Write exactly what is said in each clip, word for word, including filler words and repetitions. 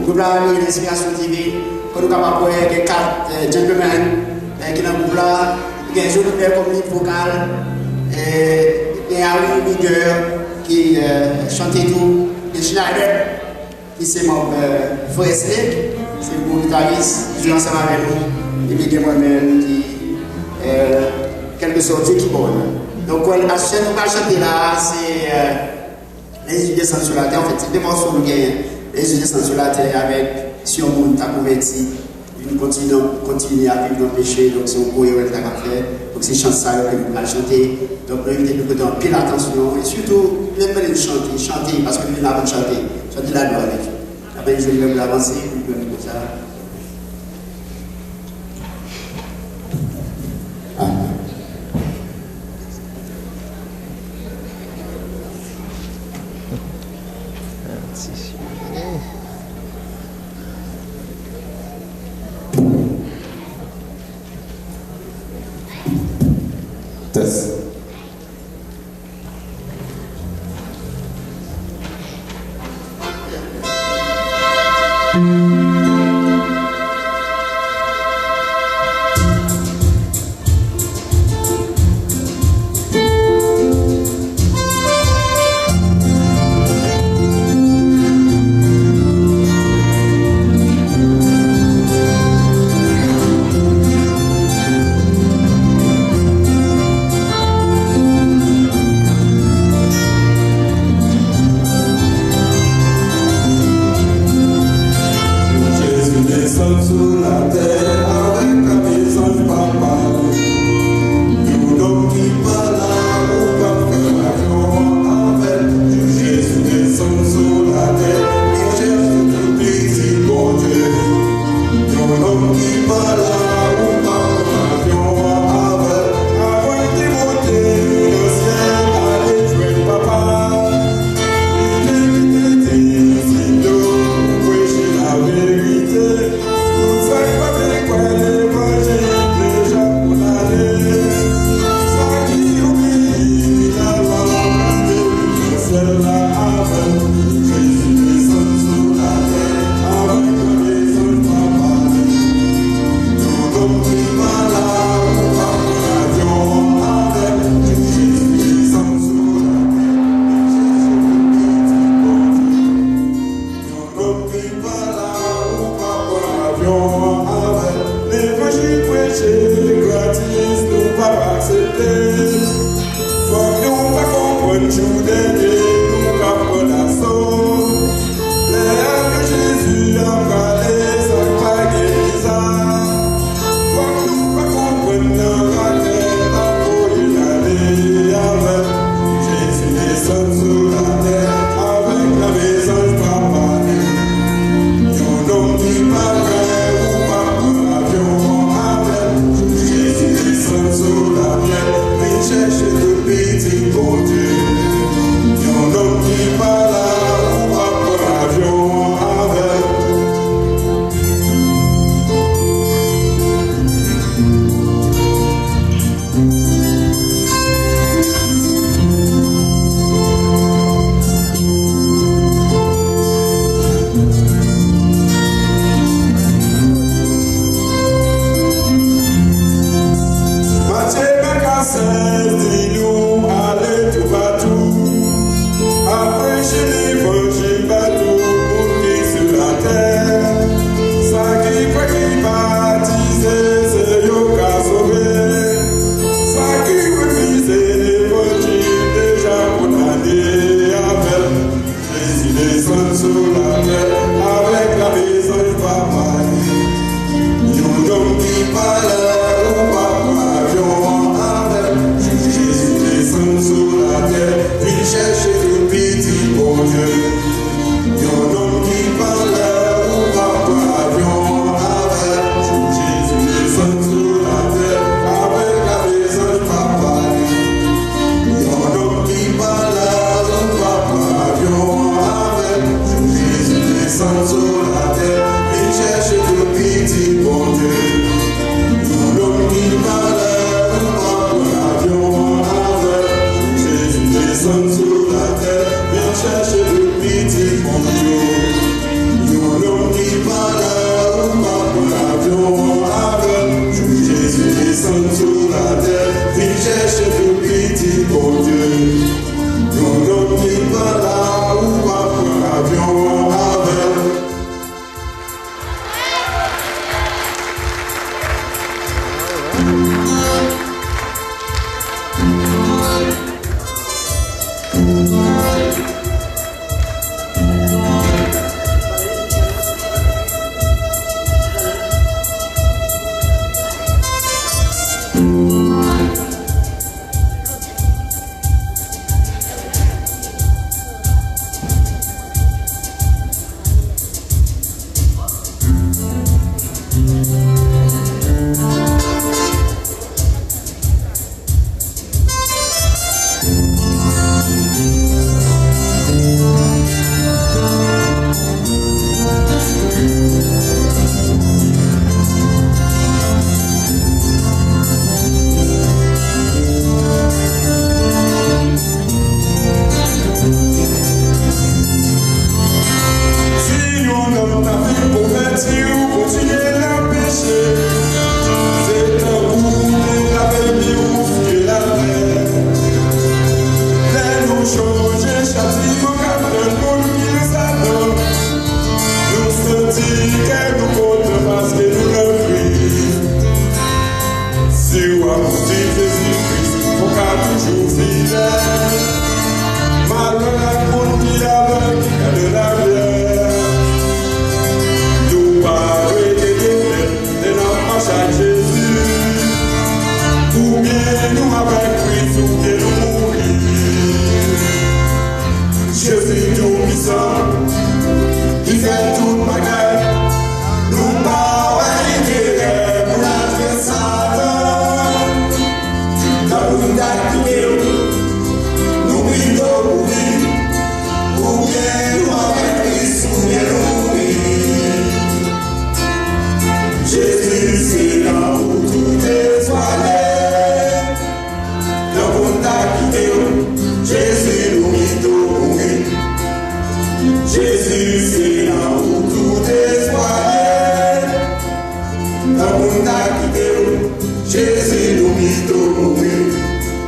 Gwoup la rele Lenspirasyon Divin. Kon nou kapab wè, gen kat, eh, gentleman, eh, ki nan gwoup la. Gen Jonathan kòm lead vokal. Eh, gen Harry Rigueur ki, eh, chante tou. Gen Schneider ki se manm, eh, Fresh Lake. Se yon gitaris ki jwe ansanm avèk nou. Epi gen mwen menm ki, eh, kèlkesòt jwe kibòd. Donk, wè, a sèn nou pral chante la, se, eh, Les yeux descendent sur la terre, anfèt, se de mòso nou genyen. Les yeux descendent sur la terre avèk si yon moun ta konvèti, vin kontinye, kontinye ap viv nan peche, donk se yon gwo erè li ta ka fè. Donk se chant sa yo ke nou pral chante. Donk nou envite nou prete anpil atansyon, e sitou, lè m mande nou chante, chante, paske nou vin la pou n chante. Chante la nou avèk yo. Apre, nou jwe lè nou avanse, pou nou konsa. Test. Jezi desann sou latè avèk la prezans Papa l. Yon nonm ki pa la, ou p ap fè avyon avè l. Jou Jezi desann sou latè, li chèche tout pitit Bondye. Yon nonm ki pa la, ou p ap pran avyon an avè l. Avan l te monte nan syèl, ale jwenn Papa l. Li te kite disip yo pou preche laverite. Pou sa k pa vle kwè levanjil, deja kondane. Sa ki obeyi finalman, prale nan syèl la avè l. Jezi desann sou latè avèk la prezans Papa l. Yon nonm ki pa la, ou p ap pran avyon avè l. Jezi desann sou latè, li chèche pou pitit Bondye. Yon nonm ki pa la, ou p ap pran avyon an avè l. Levanjil preche gratis, nou p ap aksepte. Fòk nou pa konprann jou dènye, nou p ap pran daso. Lè avyon Jezi a prale, sa k pa gen viza. Fòk nou pa konprann nan vatè, n ap voye ale avè l. Jezi desann sou latè avèk la prezans Papa l. Si w kontinye nan peche, se tankou w te lave pye w sou pye latè. Lè nou chonje chatiman k ap tann moun ki nan Satan, nou santi kè nou kontan paske nou nan Kris. Si w ap swiv Jezi Kris, ou ka toujou fidèl. Malè ak moun ki avèg, ki ka nan laryè. Nou pa dwe gen dekrent lè n ap mache ak Jezi. Oubyen nou avèk Kris, oubyen nou mouri. Jezi toupisan, ki fè tout bagay. Nou pa wè enterè pou n al jwenn Satan. Tankou n ta kite w, nou pito mouri. Oubyen nou avèk Kris, oubyen nou mouri. Jezi, se nan ou tout espwa ye. Tankou n ta kite w, Jezi, nou pito mouri. Jezi, se nan ou tout espwa ye. Tankou n ta kite w, Jezi, nou pito mouri.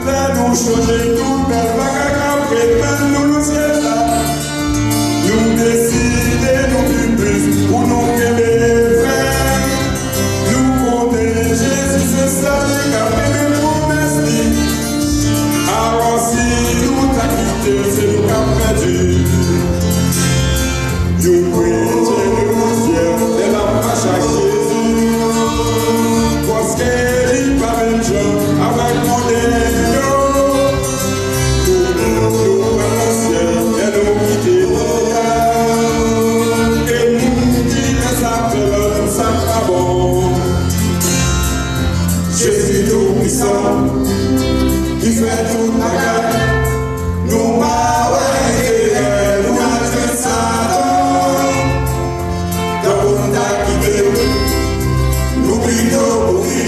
Lè nou chonje tout bèl bagay k ap ret tann nou nan syèl la, nou deside nou viv plis pou nou kenbe fèm. Nou konnen Jezi se sèl li k ap kenbe pwomès li. Alò, si nou ta kite l, se nou k ap pèdi. Yon kretyen ki konfye lè l ap mache ak Jezi, paske li pa menm jan avèk mondenn yo. Nou menm, nou pral nan syèl lè nou kite latè. E moun ki nan zafè la, tout sa pa bon. Jezi toupisan, ki fè tout bagay. Nou pa wè enterè pou n al jwenn Satan. Tankou n ta kite l, nou pito mouri.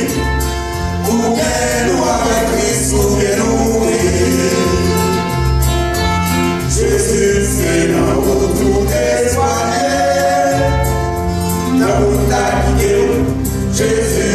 Oubyen nou avèk Kris, oubyen nou mouri. Jezi, se nan ou tout espwa ye. Tankou n ta kite l, Jezi,